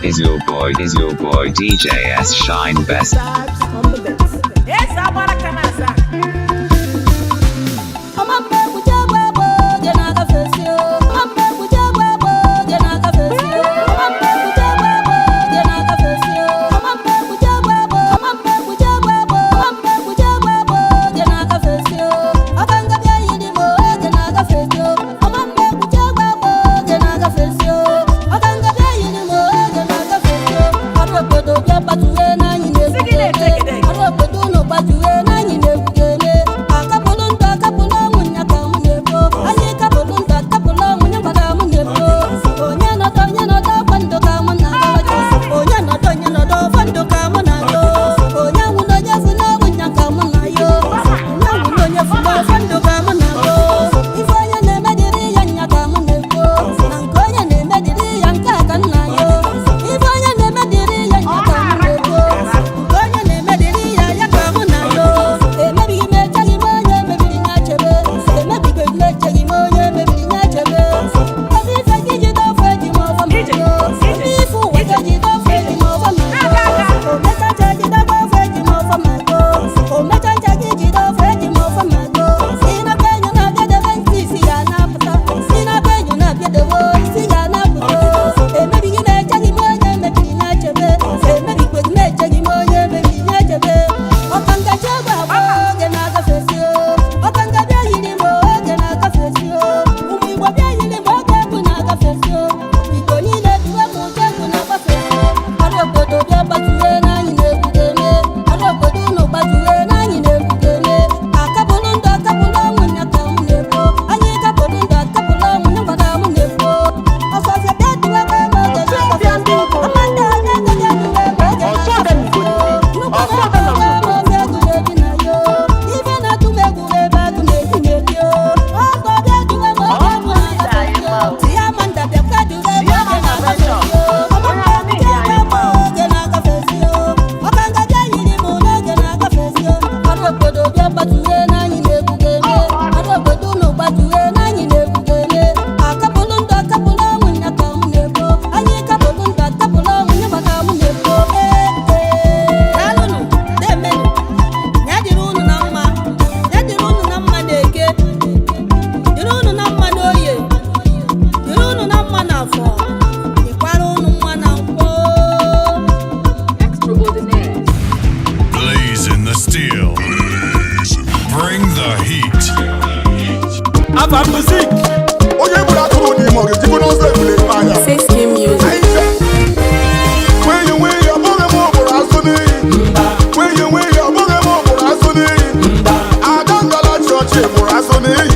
Is your boy DJ S Shine Best. Vibes on the best. Eze agbara ka na-aza. Ọma mma egwuche egwu egbe oge na-agafesi o. Ọma mma egwuche egwu egbe oge na-agafesi o. Ọma mma egwuche egwu egbe oge na-agafesi o. Ọma mma egwuche egwu egbe, ọma mma egwuche egwu egbe, ọma mma egwuche egwu egbe oge na-agafesi o. Ọka nga bịa yiri m oge na-agafesi o. Ọma mma egwuche egwu egbe oge na-agafesi o. Ọka nga bịa yiri m oge na-agafesi o. Ọrụ obodo bịa gbatụwe n'anyị na-egwuge. Ọrụ obodo unu gbatụwe n'anyị na-egwugele. Akapụlụ ndụ akapụlụ ọnwụ nya ka mụ na-ekwo. Anyị kapụlụ ndụ akapụlụ ọnwụ nya ka mụ na-ekwo. Onye nọdụ onye nọdụ ọkwa ndụ ka mụ na-agọji. Onye nọdụ onye nọdụ ọkwa ndụ ka mụ na-agọ. Onye nwụ na onye fụ n'ọgwụ nya ka mụ na-ayọ. Onye nwụ na onye fụ n'ọkwa ndụ ka mụ na-agọ. Ife onye na-eme dịrị ya nya ka mụ na-ekwo. Na nke onye na-eme dịrị ya nke a ka m na-ayọ. Ife onye na-eme dịrị ya nya ka mụ na-ekwo. Nke onye na-eme dịrị ya ya ka mụ na-ayọ. Emebighị m echeghị m onye mebiri ya chebe. Emebighị m echeghị m onye mebiri ya chebe. Ebe ife gị jide ofe eji m ọfọ m Ije, yo. ije, Ebe ife ụwa gị jide ofe eji m ọfọ m yo. Omechacha jidekwa ofe eji m ọfọ m yo. Omechacha gị jide ofe eji m ọfọ m yo. Si n'aka enyo na-abịa debe ntị isi ya na-apụta. Si n'aka enyo na-abịa dewe isi ya na-apụta. Emebighị m echeghị m onye mebiri ya chebe. Emebikweghị m echeghị m onye mebiri ya chebe. Ọka ngaji egbe agba oge na-agafesi o. Ọka ngaji yiri m oge na-agafesi o. Ụmụ Igbo bịa yiri m oge egwu na-agafesi o. Igbo niile duwe m ụjọ egwu na-agbafesi o. Ọrụ obodo bịa gbatuwe n'anyị na-egwugeme. Ọrụ obodo unu gbatuwe n'anyị na-egwugeme. Akapụlụ ndụ akapụlụ ọnwụ nya ka m na-ekwo. Anyị kapụlụ ndụ akapụlụ ọnwụ nya ka m na-ekwo. Ọsọsọ bịa duwe m oge na-agafesi o. Amanda anya ego bịa duwe m oge na-agafesi o. Nnukwu ife na-atụ m egwu ebe agụ na-ebi na-ebi o. Ọkọ bịa duwe m oge egwu na-agafesi o. Tinye Amanda bịakwa duwe m oge na-agafesi o. Ọmụmụ egwu egbe oge na-agafesi o. Ọka ngaji yiri m n'oge na-agafesi o. Ọrụ obodo bịa gbatuwe n'anyị na-egwugeme. Ọrụ obodo unu gbatuwe n'anyị na-egwugeme. Akapụlụ ndụ akapụlụ ọnwụ nya ka m na-ekwo. Anyị kapụlụ ndụ akapụlụ ọnwụ nya ka m na-ekwo. Ee ee. Daalụnụ, deemenụ. Ya dịrị unu na mma. Ya dịrị unu na mma n'eke. Dịrị unu na mma n'oye. Dịrị unu na mma n'afọ. Dịkwara unu mma na nkwọ. Extraordinaire. Blazing the steel. Bring the heat. Aba music. Onye gburu atụrụ n'ime ọ ga-ejikwa n'ọzọ ebule ebe anya. 6K Music. Nwunye nwunye ọ bụghị m gburu azụ n'iyi. Nwunye nwunye ọ bụghị m gburu azụ n'iyi. Ada ngala chọọchị gburu azụ n'iyi.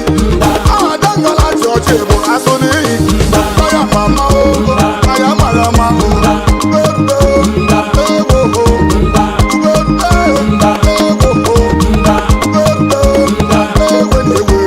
Ada ngala chọọchị gburu azụ n'iyi. Kaya mama o, kaya mara ma o. Ebe ewo o, ebe ewo o, ebe ewe na-ewe.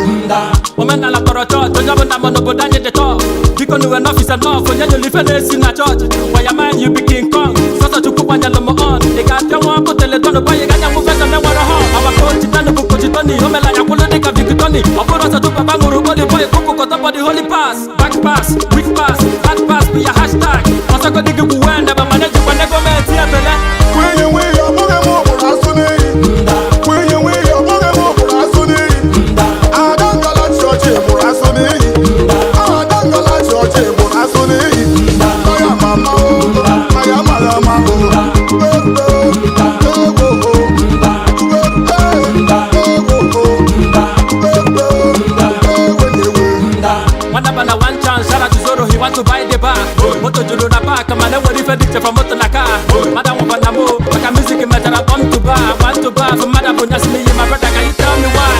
Omenala kpọrọ chọọchị, onye ọbụla ma n'obodo anyị dị tọọ. Biko nuwe n'ọfịs nọf, onye nyere ife na-esi na chọọchị. Waya man you be King Kong, sọsọ Chukwu kwanyelụ m on. Ị ga-apịa nwa ọkụ teletọn, bọyị ga anyanwụ fesa menwere họn. Awa kochi tanu bụ kochi Tony, o mere anya kwụlụ dịka Vic Tony. Ọ bụrụ ọsọ tupu papa ṅụrụ holy boy, kụpụ kọtọbọdị holy pass. Back pass, quick pass, bad pass bụ ya hashtag. Ọsọgodi gị gwuwe ndebe mana ejikwa na gọọmenti ebele. Nwunye nwunye ọ bụghị m gburu azụ n'iyi. Nwunye nwunye ọ bụghị m gburu azụ n'iyi. Ada ngala chọọchị gburu azụ n'iyi. Ada ngala chọọchị gburu azụ n'iyi. Kaya mama o, kaya mara ma o. Ebe ewo o, ebe ewo o, ebe ewe na-ewe. Nwata na one chance, shout out to Zoro, he want to buy the bar. Moto juru na park, man, enwere ife dị iche from moto na car. Mada nwụkwa na mo, maka music mechara bump to bar, one to bar. For mada bụ nyasị n'iyi, my brother, can you tell me why?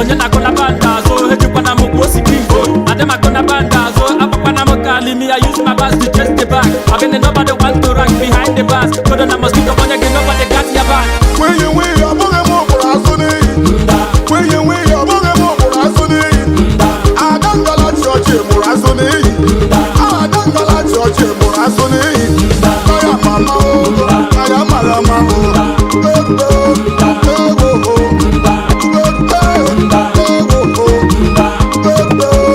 Onye na-akụ na band azụ, ejikwana m kwuo osiki. Adị m akụ na band azụ, agbakwana m ka alimi, I use my bars to chase the bag. Ogini nobody want to rank behind the bars. Kodo na mosquito, onye gị nobody got your back. Nwunye nwunye ọ bụghị m gburu azụ n'iyi. Nwunye nwunye ọ bụghị m gburu azụ n'iyi. Ada ngala chọọchị gburu azụ n'iyi. Ada ngala chọọchị gburu azụ n'iyi. Kaya mama o, kaya mara ma o. Ebe ewo o, ebe ewo o, ebe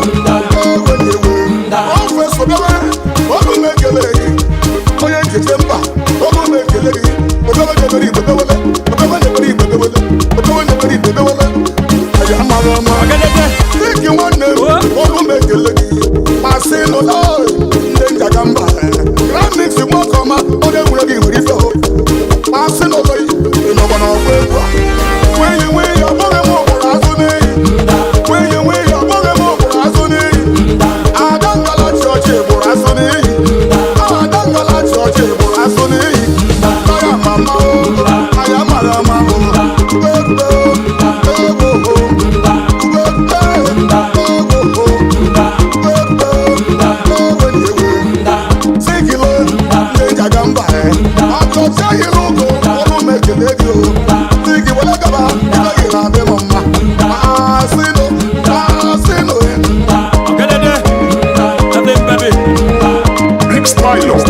ewe na-ewe. Ofe sobewe, ọnụ m ekele gị. Onye ekele gị masị nụla ndị njaga mba gramix nwoke ọma onye nwere gị nwere ife o masị n'ụlọ ịnọkwa n'ọgba egwu a nwunye nwunye ọ bụghị m ụkpụrụ azụ n'iyi nwunye nwunye ọ bụghị m ụkpụrụ azụ n'iyi ada ngala chọọchị gbụrụ azụ n'iyi ada ngala chọọchị gbụrụ azụ n'iyi aya mama o aya mara ama o egbe egbo egbe egbo egbe egbe sigilo ndị njaga mba ọchọchị ahịrị ụgụ ọrụ m ekele gị o sigi were gaba ibe gị na-adị m mma asịnụ asịnụ Ogedede, Dublin baby. Mix Pilot.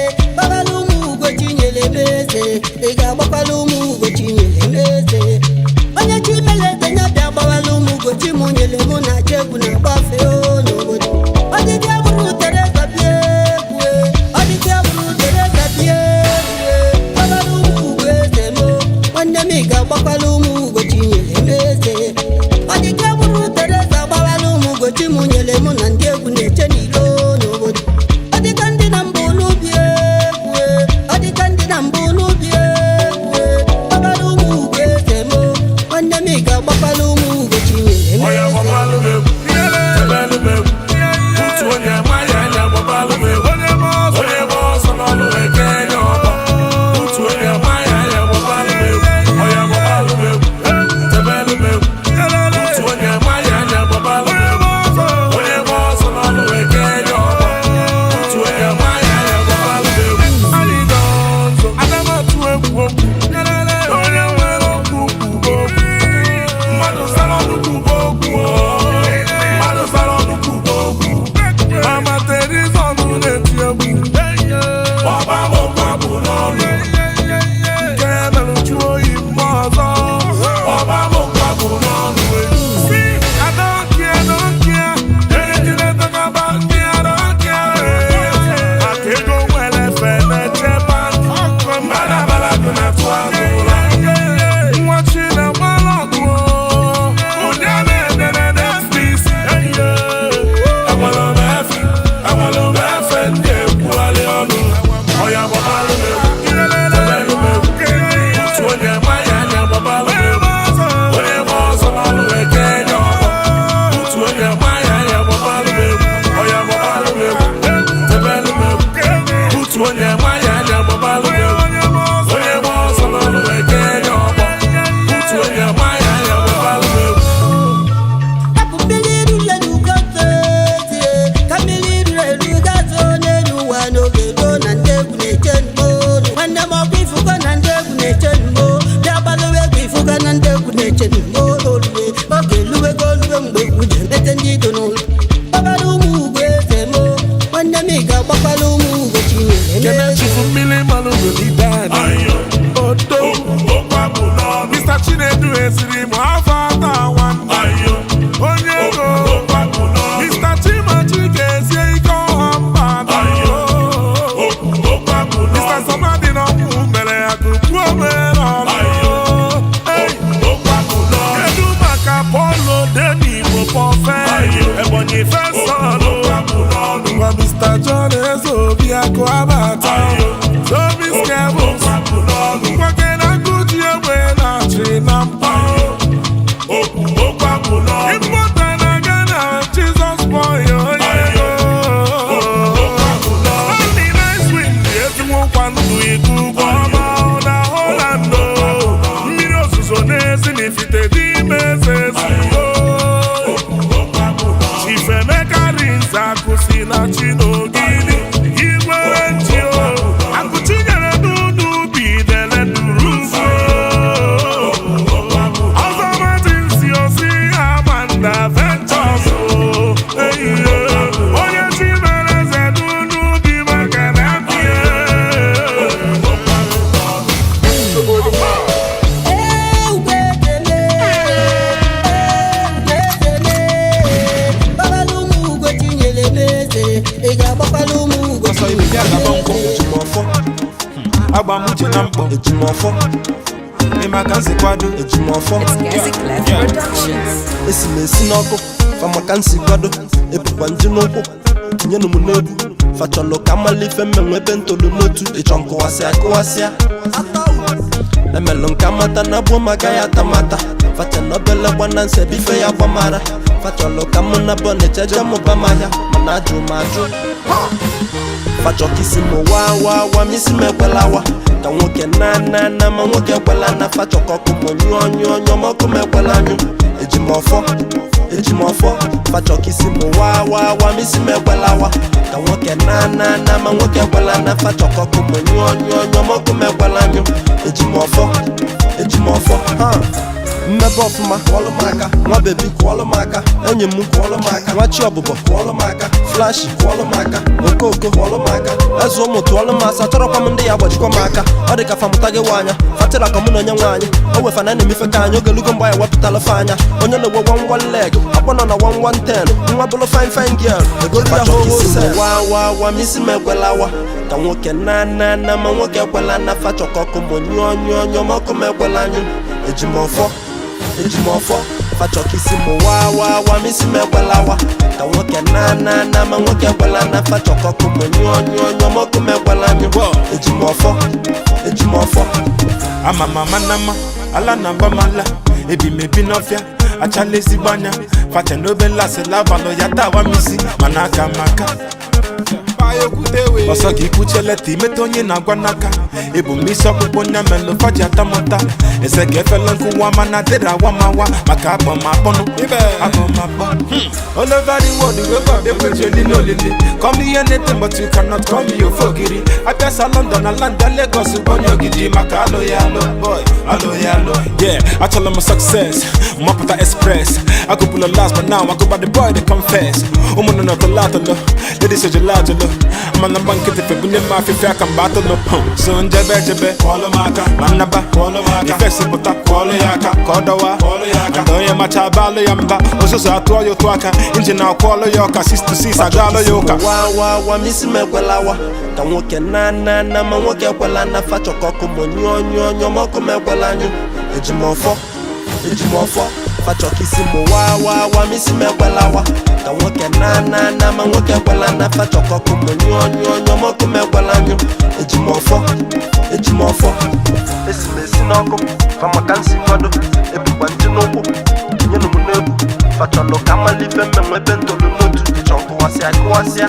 Ị ga-agbakwala ụmụ Ugo Chinyere? Ị ga-agbakwala ụmụ Ugo Chinyere eze? Onye chi mere eze ya bịa gbawala ụmụ Ugo chi mụ nyere mụ na chi egwu na-agbafe o n'obodo. Ọdịdị abụrụ Teresa bịa egwu e, ọdịdị abụrụ Teresa bịa egwu e, gbawala ụmụ Ugo eze m o, nwanne m ị ga-agbakwala ụmụ Ugo Chinyere eze. Ọdịdị abụrụ Teresa gbawala ụmụ Ugo chi mụ nyere mụ na ndị egwu na-eche n'ilo n'obodo. Ọdịka ndị na mbụ n'ubi egwu e, ọdịka ndị na mbụ n'ubi egwu e, gbawala ụmụ Ugo eze m o, nwanne m ị ga-agbakwala ụmụ Ugo Chinyere m eze. Hapụ mmiri ruru eru gafezie, ka mmiri ruru eru gazuo n'elu ụwa n'oge gboo na ndị egwu na-eche mgbo. Nwanne m ọkwa ifugo na ndị egwu na-eche mgbo. Bịa gbalụwa egwu ifugo na ndị egwu na-eche mgbo. Olue, oge eluwego olue mgbe egwu ji emete ndị ido n'ụlọ. Gbabara ụmụ Ugo eze m o, nwanne m ị ga-agbakwala ụmụ Ugo Chinyere m eze. Mr. Chinedu esiri m afọ atọ nwanne onye ego Mr. Chimachi ga-esie ike ọha mba Mr. Somadi na ọmụ mere ya tupu o mere ọnụ. Kedu maka Paulo Denigbo Pọfe Ebonyi Fesọlụ ngwa Mr. John Ezeobi akụ abata Tobi Skebụls nwoke na-agụji egbe na-achị na mpa Ịmụta na Ghana Jizọs boy onye ego Only nice wind ezigbo nkwa ndụ ikuku ọma na Holland mmiri ozuzo n'ezi na ifite dị ime eze ezugo Chief Emeka Rinze akụsi na Chinogili igwe nji o akụchinyere n'ụlọ ubi dele duru ugo ọzọ mmadụ Agba m uche na mkpọ. Ejimọfọ. Ịma ka nsi kwado. Ejimọfọ. It's Gazi Clef Productions. Esi m esi n'ọkụ famaka nsi kwado ebukwa nji n'ụkwụ tinyenụ m n'egwu fachọlụ ka mmalụ ife mmenwe ebe ntolu n'otu ịchọ nkụwasịa akụwasịa emelụ nke amata na gbuo maka ya atamata facha na obele gbana nse ebe ife ya gbamara fachọlụ ka mụ na bọnicha je mụba m ahịa mana ajụ m ajụ fachọ ka isi m waa waa waa ma isi m ekwela wa ka nwoke na na na ma nwoke ekwela na fachọ ka ọkụ m nyụọ nyụọ nyụọ ma ọkụ m ekwela anyụ eji m ọfọ eji m ọfọ fachọ ka isi m waa waa waa ma isi m ekwela wa ka nwoke na na na ma nwoke ekwela na fachọ ka ọkụ m nyụọ nyụọ nyụọ ma ọkụ m ekwela anyụ eji m ọfọ eji m ọfọ ha mmebe ọfụma kwọlụ m aka nwa bebi kwọlụ m aka enyi m kwọlụ m aka nwa chi ọbụbọ kwọlụ m aka flashi kwọlụ m aka okooko kwọlụ m aka eze ụmụ tụọlụ m asa chọrọkwa m ndị ya gbajikwa m aka ọ dị ka famụta gị nwaanya fatịra ka mụ na onye nwaanyị o wefana na emefe ka anyị ogelugo mgbe anyị wepụtala fe anya onye na-ewe 11 leg akpọ nọ na 1110 nwa bụlụ fine fine girl egori ya ho wa wa wa ma isi m ekwela wa ka nwoke na na na ma nwoke ekwela na fachọ ka ọkụ m nyụọ nyụọ nyụọ ma ọkụ m ekwela anyụ eji m ọfọ eji m ọfọ fachọ ka isi m waa waa waa ma isi m ekwela wa ka nwoke na na na ma nwoke ekwela na fachọ ka ọkụ m nyụọ nyụọ nyụọ ma ọkụ m ekwela anyụ eji m ọfọ eji m ọfọ Ama m ama na mma, ala na agba m ala. Ebi m ebi n'ọfịa, achala ezigbo anya. Facha n'obe lasị labalụ ya tawa m isi, mana aka m aka. Ọsọ gị kwuchie leta imeta onye na-agwa n'aka. Ebu m isi ọkpụkpụ nya melụ faji atamụta. Eze ka efela nkụwa mana dịrị awa m awa maka akpọ m akpọnụ. Akpọ m akpọ. All over the world, we go dey put you in olili. Call me anything but you cannot call me ofogiri. Abịasa London na land Lagos bụ onye ogidi maka alụ ya alụ boy, alụ ya alụ. Yeah, achọrọ m success, mapụta express. Agụpụla last but now I go by the boy they confess. Ụmụnne nọ tụlụ atụlụ, ladies ejula ajụlụ. Mana mgba nkịtị febunye m afịfịa ka mgbe atụlụ. So njebe ejebe, kwọlụ m aka, ma nnaba, kwọlụ m aka. Ifesi pụta, kwọlụ ya aka, ka ọ dọwa, kwọlụ ya aka. Ndị onye macha balụ ya mba, ụzụzụ atụọ ya ụtụ aka, injin akwọlụ ya ọka 6 to 6 agalụ ya ụka. wa wa wa ma isi m ekwela wa ka nwoke na na na ma nwoke ekwela na fachọ ka ọkụ m nyụọ nyụọ nyụọ ma ọkụ m ekwela anyụ eji m ọfọ eji m ọfọ fachọ ka isi m waa waa waa ma isi m ekwela wa ka nwoke na na na ma nwoke ekwela na fachọ ka ọkụ m nyụọ nyụọ nyụọ ma ọkụ m ekwela anyụ eji m ọfọ eji m ọfọ esi m esi n'ọkụ famaka nsi kwado ebukwa nji n'ụkwụ tinyenụ m n'egwu fachọlụ ka mmalụ ife mmenwe ebe ntolu n'otu ịchọ nkụwasịa kụwasịa.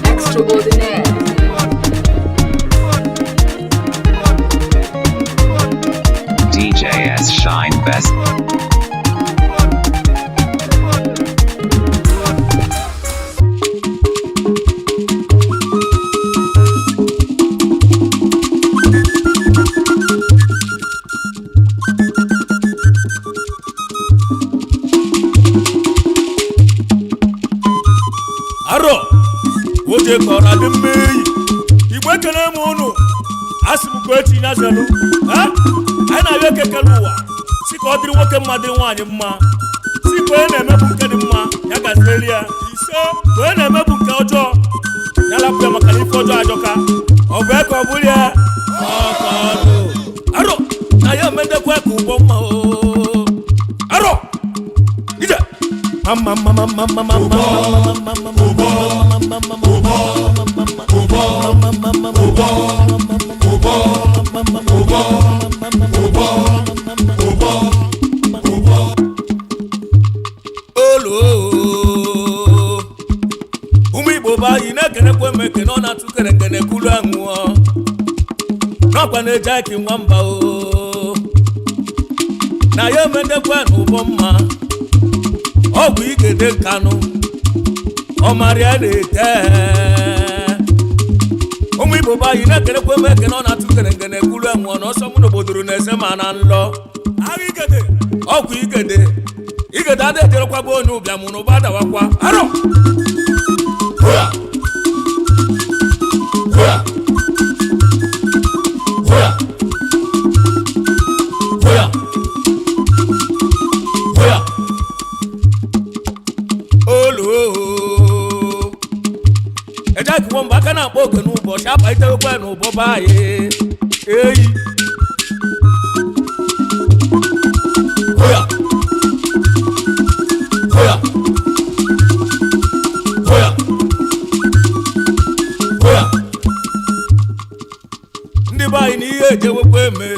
Extraordinaire. DJ S Shine Best. Arọ oje kọrọ adị mma eyi igwe ekele m ụnụ asị m ka echi ya zelu. Ha? Anyị na-abịa ekekele ụwa si ka ọ dịrị nwoke mma, dịrị nwaanyị mma, si ka onye na-emepụ nke dị mma ya gazieli ya ise, ka onye na-emepụ nke ọjọọ ya lapụ ya maka na ife ọjọọ ajọka. Ọ bụ ya ka ọ bụrụ ya. Ọ ka ọ bụ. Arọ na ya emedekwa ka ụgbọ mma o. Arọ ije mama mama mama mama mama mama olu. Ụmụ Igbo be anyị na-ekenekwa m ekene ọ na-atụ kerekene kulu anwụọ n'ọkwa na-eji aki nwamba o na ya emedekwa n'ụbọ mma ọgwụ igede nkanụ ọmarịa na-ete. Ụmụ Igbo be anyị na-ekenekwa m ekene ọ na-atụ kerekene kulu anwụọ na ọsọ mụ n'obodoro na-ese ma na nlọ agha igede ọgwụ igede igede ada ejerekwa bụ onye ụbịam na ụba adawakwa arọ. Hụya! Hụya! Hụya! Hụya! Hụya! Nwamba aka na-akpọ oge n'ụbọchị akpalitewekwe n'ụbọ be anyị eyi. Oya. Oya. Oya. Oya. Ndị be anyị na ihe ejewekwa eme.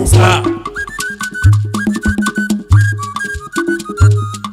Saa.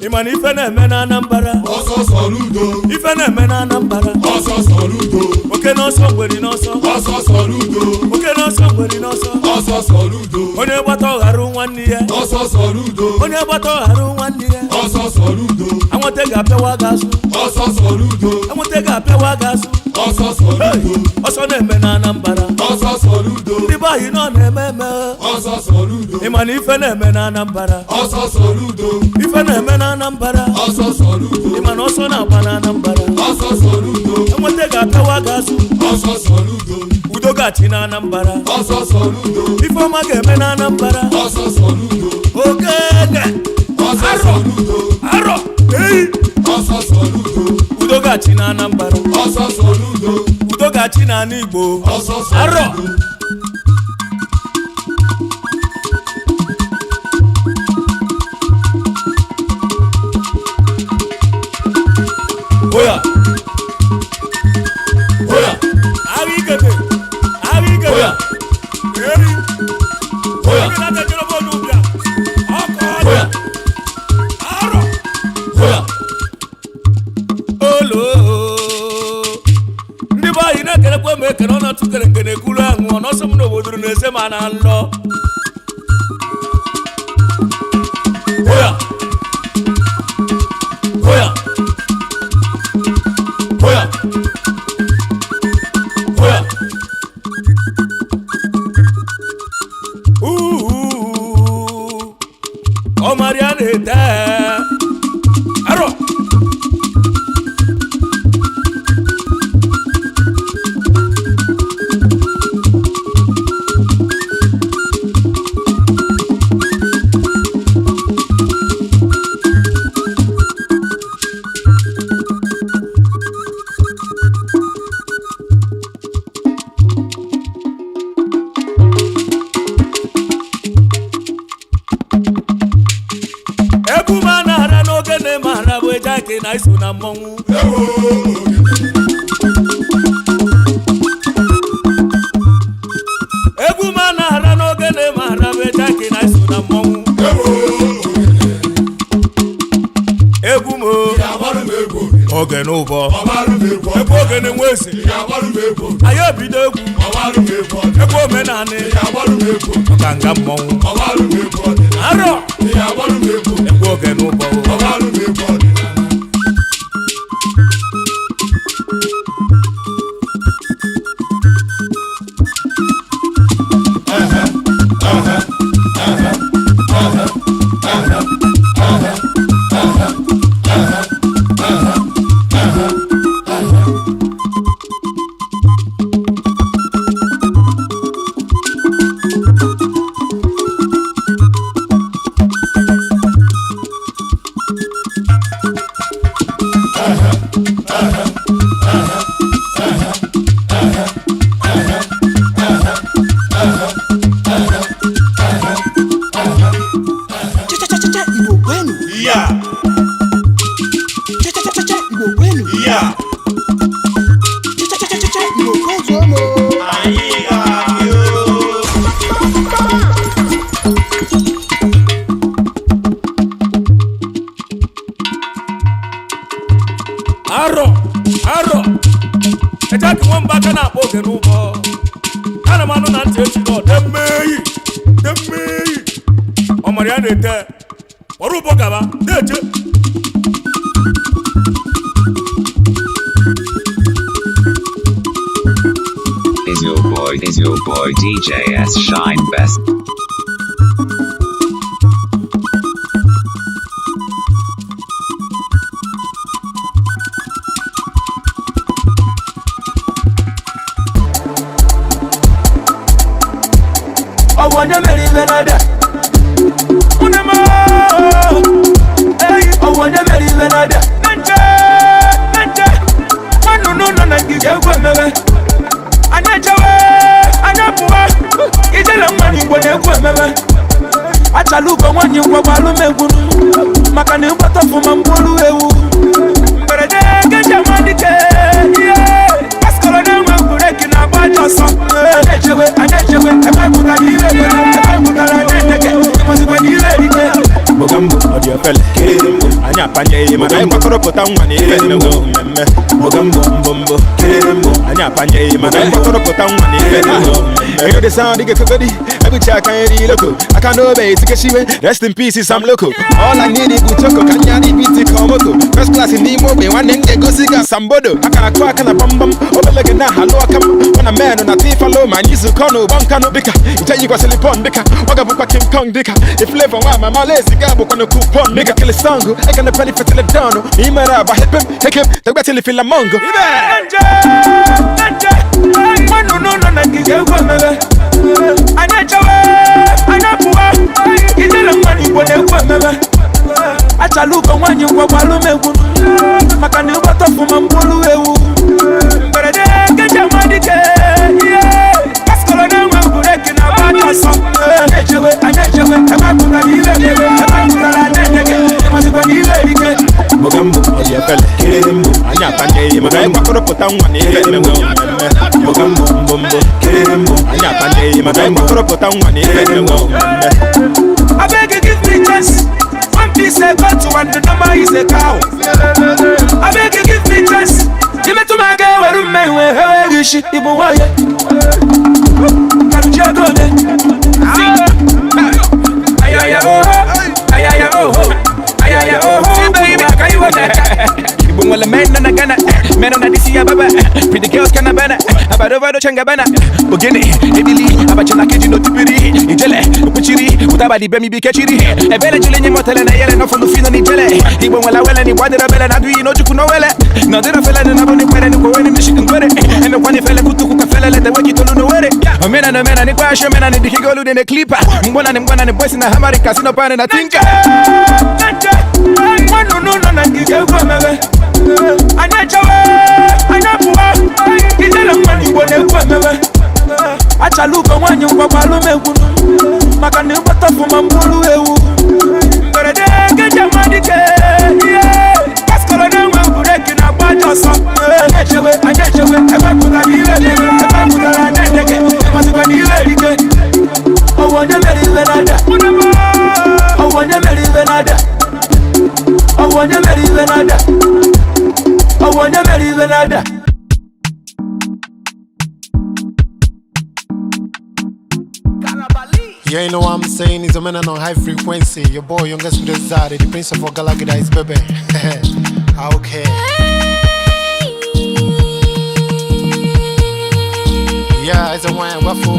Ị ma na ife na-eme na Anambra? Ọsọ sọrọ udo. Ife na-eme na Anambra. Ọsọ sọrọ udo. Oke n'ọsọ ngweri n'ọsọ. Ọsọ sọrọ udo. Oke n'ọsọ ngweri n'ọsọ. Ọsọ sọrọ udo. Onye gbata ọghara nwanne ya. Ọsọ sọrọ udo. Onye gbata ọghara nwanne ya. Ọsọ sọrọ udo. Anwụnta ga-apịawa gị azụ. Ọsọ sọrọ udo. Anwụnta ga-apịawa gị azụ. Ọsọ sọrọ Hey! udo. Ọsọ na-eme na Anambra. Ọsọ sọrọ udo. Ndị be anyị nọ na-eme eme. Ọsọ sọrọ udo. Ị ma na ife na-eme na Anambra. Ọsọ sọrọ udo. Ife na-eme na Anambra. Ọsọ sọrọ udo. Ị ma na ọsọ na-agba na Anambra. Ọsọ sọrọ udo. Enweta ga-apịawa gị azụ. Ọsọ sọrọ udo. Udo ga-achị na Anambra. Ọsọ sọrọ udo. Ifeọma ga-eme na Anambra. Ọsọ sọrọ udo. Ogene. Ọsọ sọrọ udo. Arọ. Eyi. Ọsọ sọrọ udo. Udo ga-achị na Anambra. Ọsọ sọrọ udo. Udo ga-achị n'ala Igbo. Ọsọ sọrọ Arọ. udo. Oya. Oya. Agha ikete. Agha ikete. Oya. Eri. Oya. Oge na-ata jere bọọlụ ụbịa. Ọkụ ọdụ. Oya. Arọ. Oya. Olo. Ndị be anyị na-ekelekwa m ekele ọ na-atụkere nke na-ekwuru aṅụ ọ n'ọsọ m n'obodo na-eze ma na nlọ. Oya. Oya. Oya. Oya. Uhu. Ọmarịa na-ete. Arọ. Egwu m a na-ara n'oge na-eme ara bụ eje ake na iso na mmọnwụ. Ewo ogene. Egwu m a na-ara n'oge na-eme ara bụ eje ake na iso na mmọnwụ. Ewo ogene. Egwu m o, Ị ga-agbarụ m egwu ogene. oge n'ụbọ. Ọgbarụ m egwu Egwu ọdịnala. ogene nwe eze. Ị ga-agbarụ m egwu ogene. Anyị ebido egwu. Ọgbarụ m egwu ọdịnala. Egwu omenanị. Ị ga-agbarụ m egwu ogene. Ọkanga mmọnwụ. Ọgbarụ m egwu ọdịnala. Arọ. Ị ga-agbarụ m egwu ogene. Egwu oge n'ụbọ. Ọgbarụ m egwu ọdịnala. Cha-cha-cha-cha Igbo kwenu. Ya, Cha-cha-cha-cha Igbo kwenu. ya, Cha-cha-cha-cha Igbo kwezuonu. anyị ga-adị o. Arọ. Arọ. Eje ake nwamba aka na-akpọ oge n'ụbọ. Ana m anụ na ntị echi nọ demmeyi. Demmeyi. Ọmarịa na-ete. Kpọrọ ụbọ gaba. Na-eche. Is your boy DJ S Shine Best? Achalugo nwanyi ngwagwa alụmegwunu maka na ịgbata ọfụma mgbolu ewu mberede keji amadike ihe paskọrọ na-enwe bureki na-agba ajọ ọsọ. Anyị echewe anyị echewe ebe anyị pụtara ire ebe anyị pụtara na-edeke ịmazikwa na ire erike. Mogambo, ọ dị ofele. Anyị apanyeghị mana anyị gbakọrọpụta nwa na ife mmewo mmemme. Mogambo, mbombo. Anyị apanyeghị mana anyị gbakọrọpụta nwa na ife mmewo mmemme. Hear the sound, nigga, kukudi. Ebucha aka nri loko. Aka n'obe etikeshiwe. Rest in peace, Sam Loco. All I need is Butoko. Kanyari biti komoko. First class n'ime ogbe, nwanne m ga-egosi gị asambodo. Aka akụ aka na bambam. Obele gị na halụ aka m. Mụ na menụ na tifalo ma anyị zukọ n'ụgbọ nkanụ dịka nche yikwasịrị pọn dịka ọ ga-abụkwa King Kong dịka iflevo nwa mama lezi ga abụkwa na kupon dịka kili sọngụ eka na peli fetile dọnụ ma ị mere agba hepem hekem tegbetili filamongo. Nje nje nwanụ nọ na ngige egwu emebe anyị echewe anyị apụwa ijele mmanụ Igbo na-egwu emebe. Achalugo nwanyi ngwagwa alụmegwu maka na ịgbata ọfụma mgbolu ewu mberede keji amadike ihe paskọrọ na-enwe bureki na-agba ajọ ọsọ. Anyị echewe anyị echewe ebe anyị pụtara ire ebe anyị pụtara na-edeke ịmazikwa na ire erike. Mogambo, ọ dị efele. Anyị apanyeghị mana anyị gbakọrọpụta nwa na ife mmewo mmemme. Mogambo, mbombo. Anyị apanyeghị mana anyị gbakọrọpụta nwa na ife mmewo mmemme. I beg you give me chance. One piece a cut and the number is a cow. I beg you give me chance. Give me to my girl where me we hewe gishi ibu waye. Karuchi agode. Ayaya oh ayaya oh ayaya oh baby kayu na. Ibu wala men na gana men na disi ya baba. Pretty girls kana bana abado bado changa bana. Ogene ebili abachana keji no tipiri ijele ukuchiri utabadi bemi bikechiri ebele chile nyemotele na yele no funu fino ni jele. Ibu wala wele ni wadira bele na dui no chuku no wele no dira fele na boni kwere ni kweni mishiki ngwere eme kwani fele kutuku kafele lete weki tolu no were omena no mena ni kwa shomena ni dikigolu ni clipa mbona ni mbona ni boys na hamari kasino pane na tinka. Nje nwanụ nọ na ngige egwu emebe anyị echewe anyị apụwa ijele mmanụ Igbo na-egwu emebe. Achalugo nwanyi ngwagwa alụmegwu maka na ịgbata ọfụma mgbolu ewu mberede keji amadike ihe paskọrọ na-enwe bureki na-agba ajọ ọsọ. Anyị echewe anyị echewe ebe anyị pụtara ire ebe anyị pụtara na-edeke ịmazikwa na ire erike. Ọwụ onye mere iwe na-ada ọwụ onye mere iwe na-ada ọwụ onye mere iwe na-ada ọwụ onye mere iwe na-ada. Yeah, you know what I'm saying? It's a man on high frequency. Your boy, youngest with the the prince of Ogalagida is baby. Okay. Yeah, it's a wine. What for?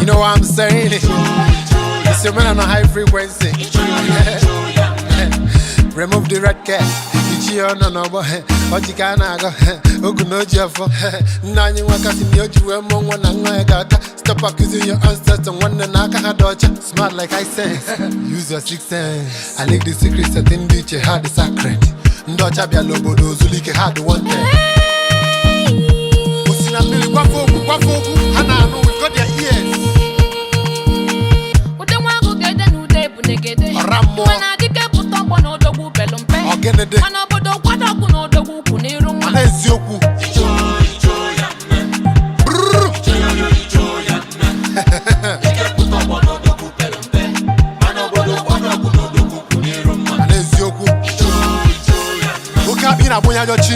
You know what I'm saying? It's your man on a high frequency. Remove the red cap. Ichi ono no bo. Ojika na go. Ogu no ji afọ. Nna anyị nwa kasị na oji wee mụọ nwa na nwa ya ga-aka. Stop accusing your ancestors. Nwanne na aka ha dị ọcha. Smart like I sense. Use your sixth sense. I like the secret setting dị iche ha dị sacred. Ndị ọcha bịala obodo ozulike ha dị wanted. Osi na mmiri gwafe okwu gwafe okwu ha na-anụ. We've got their ears. Ọra mmụọ. Ọgịnịdị. Mana eziokwu. Brrr. Mana eziokwu. Oke akpị na-abụ onye ajọ chi.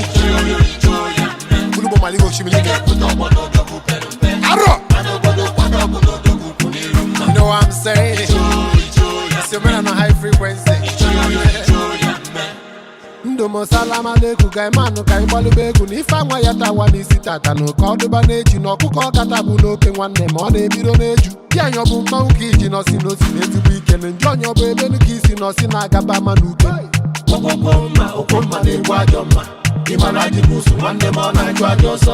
Olugbo maligo osimiri ike. Arọ! You know what I'm saying? It's your man on a high frequency. Ndị Ndụ m salama lekwu ka ịmanụ ka ịgbalụba egwu na ife anwa ya tawa n'isi tata na oke ọdụba na-eji na ọkụkọ kata bụ n'oke nwanne ma ọ na-ebiro n'eju. Di anyị ọ bụ mmanwụ ka iji nọsi n'osi na ezigbo ike na njọ onye ọ bụ ebenu ka isi nọsi na-agaba ma n'uke.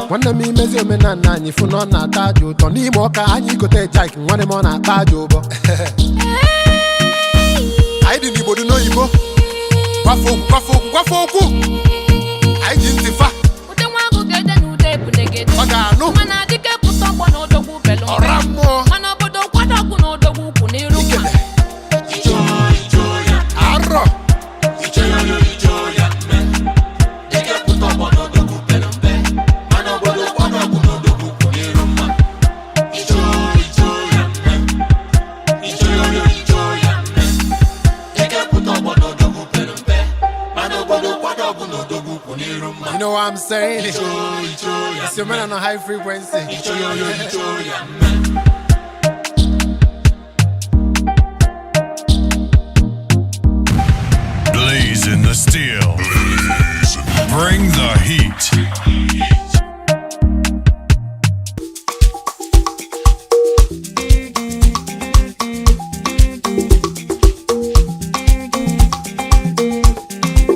Nwanne m imezi omenala anyị fụ na ọ na-ata aja ụtọ n'ime ọka anyị gote jaik nwanne m ọ na-akpa aja ụbọ. Anyị dị n'Igbo dị n'oyibo. Gwafe okwu, gwafe okwu, gwafe okwu. Anyị ji ntị fa. Ude nwa agụ ga-ede na ude ebunegede. Ọ ga-anụ. Mana dike pụta ọgbọ na odogwu belu mbe. Ọra mmụọ. Mana obodo kwado ọgwụ na odogwu ukwu n'iru mma. Arọ. You know what I'm saying? It's your man on a high frequency. Blazing the steel. Bring the heat.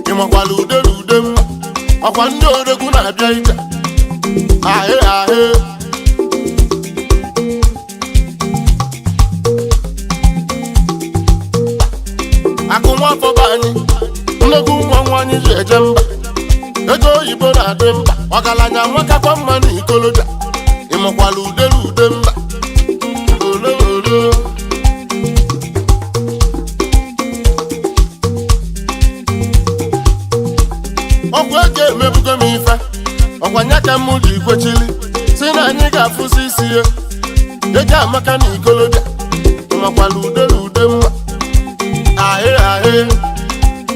Ị makwala ude na ude m ọkwa ndị odogwu na-abịa ije ahị ahị. Akụ nwafọ be anyị nnukwu nwa anyị ji eje mba ego oyibo na-adị mkpa ọgaranya nwakakwa mma na ikolobịa. Ị makwala ude na ude mba ole ole. Ọgwụ ego emebugo m ife ọkwa nya ka m ji kwechili si na anyị ga-afụsi isi ya ego amaka na ikolobịa. Makwala ude na ude mma ahị ahị.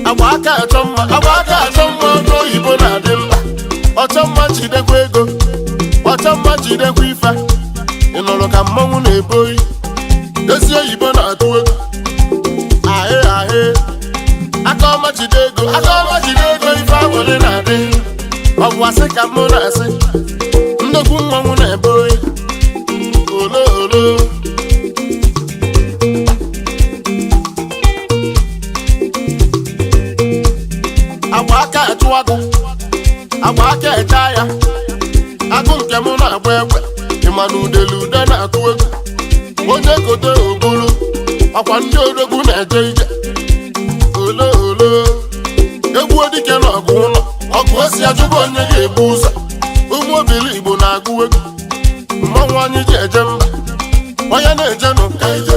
Agba aka achọ mma, agba aka achọ mma, ọjọ oyibo na-adị mkpa. Ọchọ mma jidekwa ego, ọchọ mma jidekwa ife. Ị nụrụ ka mmọnwụ na-ebo oyi ezi oyibo na-atụ ego ahị ahị. Aka ọma jide ego, aka ọma jide ego, ife agbụrị na-adị. Ọ bụ asị ka mụ na-asị nnukwu mmanwụ na-ebe oyi ole ole. Agba aka achụ agụ, agba aka eche ya agụ nke mụ na-agba egbe. Ịma na udele ude na-atụ egwu onye kote oburu ọkwa ndị odogwu na-eje ije ole ole. Egwu dike na ọgụ ụlọ ọgụ osi ajụbụ onye ga-ebu ụzọ. Ụmụ obili Igbo na-agụ egwu mmanwụ anyị ji eje mba. Onye na-eje nụ ka ije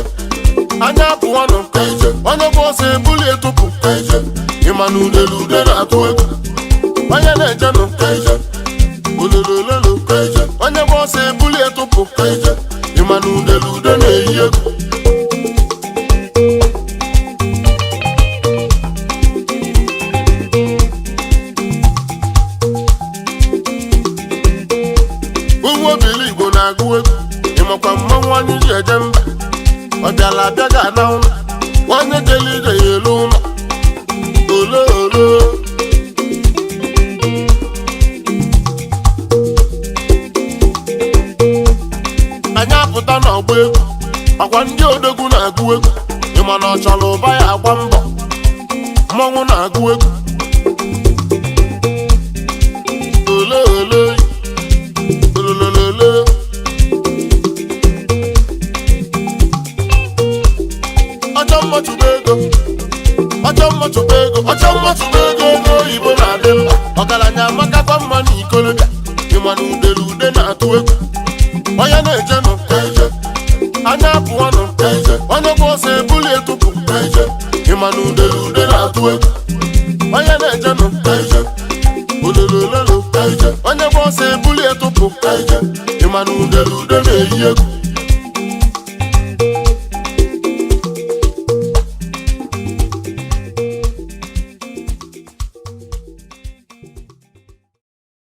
anya apụọ nụ ka ije onye gba ọsọ ebuli etụpụ ka ije. Ịma na udele ude na-atụ egwu onye na-eje nụ ka ije ololololo ka ije onye gba ọsọ ebuli etụpụ ka ije. Ịma na udele ude na-eyi egwu. Ụmụ obili Igbo na-agụ egwu. Ịmakwa mmanwụ anyị ji eje mba ọ bịala abịa ga-ana ụlọ onye jele ije ya elu ụlọ ole ole. Anyị apụta n'ọgba egwu ọkwa ndị odogwu na-agụ egwu. Ịma na ọ chọrọ ụba ya agba mbọ mmanwụ na-agụ egwu ole ole ololololo. Ọchọ mma chụba ego, ọchọ mma chụba ego, ọchọ mma chụba ego, ego oyibo na-adị mkpa. Ọgaranya amakakwa mma na ikolobịa. Ịma na udele ude na-atụ egwu onye na-eje nụ ka ije anya apụọ nụ ka ije onye gba ọsọ ebuli etụpụ ka ije. Ịma na udele ude na-atụ egwu onye na-eje nụ ka ije ololololo ka ije onye gba ọsọ ebuli etụpụ ka ije. Ịma na udele ude na-eyi egwu.